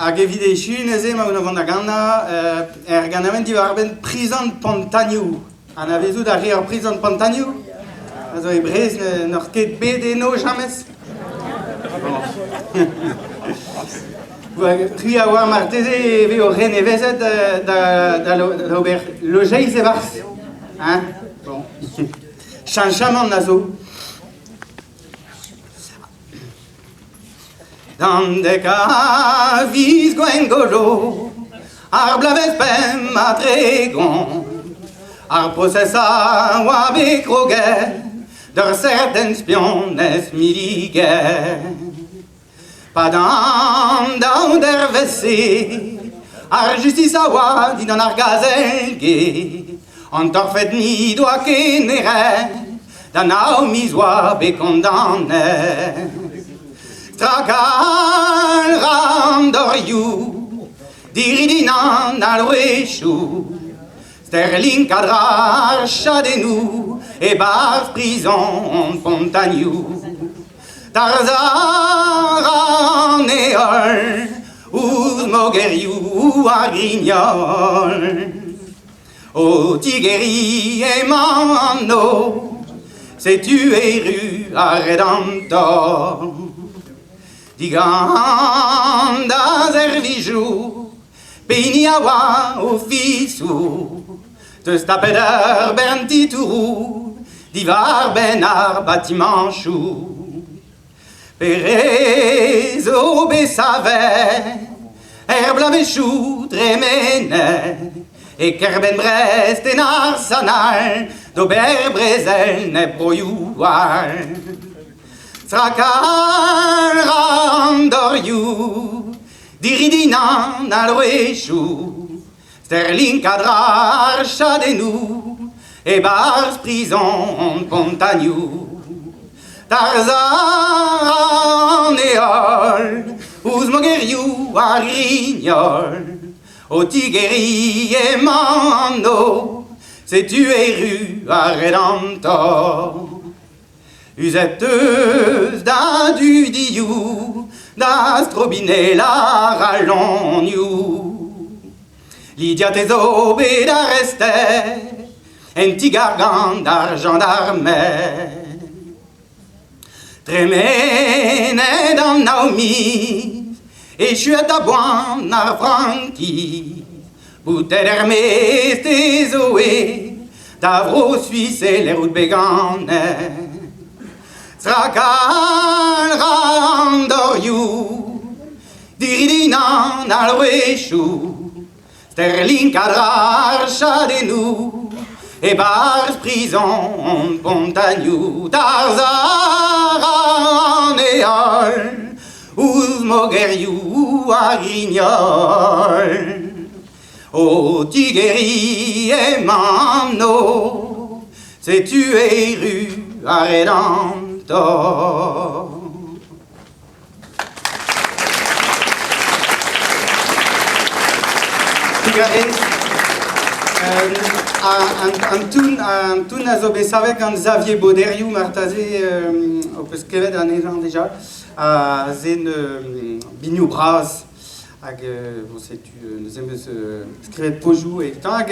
Hag evit echuiñ neuze emaon o vont da ganañ er ganaouenn diwar-benn prizon Pantanioù. Anavezout a reer prizon Pantanioù? A zo e Brest, n'oc'h ket bet eno james? C'hwi a oar marteze e vez o renevezet da, da, da ober lojeiz e-barzh. Hein? Bon. Cheñchamant a zo. D'an dek a viz Gwengolo, ar bloavezh 35, ar prosez a oa bet kroget d'ur serten spionez milliget. Pad an daou dervezh-se, ar justis a oa dindan ar gazel-ge, an torfed ni doa ket neret, Da nav miz oa bet kondanet. Strakal 'ra an dorioù, diridin an alc'hwezhioù, sterlinkat 'ra ar chadennoù e-barzh prizon Fontanioù. Tarzhañ 'ra an heol ouzh mogerioù ar grignol. O tigeriñ emañ an nor, setu erru ar Redantor. Digant da servijour, pehini a oa ofisour, teus tapet ur bern titouroù diwar-benn ar batimañchoù. Pere zo bet savet er bloavezhioù tremenet e kêr-benn Brest en Arsenal d'ober brezel nep broioù all. Strakal 'ra an dorioù, diridin an alc'hwezhioù, sterlinkat 'ra ar chadennoù e-barzh prizon Pontagnoù. Tarzhañ an heol ouzh mogerioù ar grignol, o tigeriñ emañ an nor, setu erru ar Redantor. Uzet eus da dudioù, da strobinellar al lanioù. Lydia, te zo bet arrestet en ti-gar gant ar jañdarmed. Tremenet an nav miz, echuet a-boan ar frankiz, Boutet er-maez te zo aet da Vro-Suis e-lec'h out bet ganet. Strakal 'ra an dorioù, diridin an alc'hwezhioù, sterlinkat 'ra ar chadennoù, e-barzh prizon Pontagnoù. Tarzhañ 'ra an heol ouzh mogerioù ar grignol. O tigeriñ emañ an nor, setu erru ar Redantor. Trugarez. An toun, an toun a zo bet savet gant Xavier Boderiou marteze ho peus klevet anezhañ dija. A zen binioù bras hag bon setu neuze em eus skrivet pozioù evitañ hag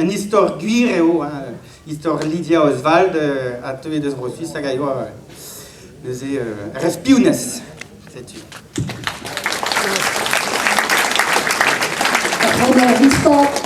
un istor gwir eo hein, istor Lydia Oswald a teue deus Bro-Suis hag a yoa neuze respiounez setu. Ur istor.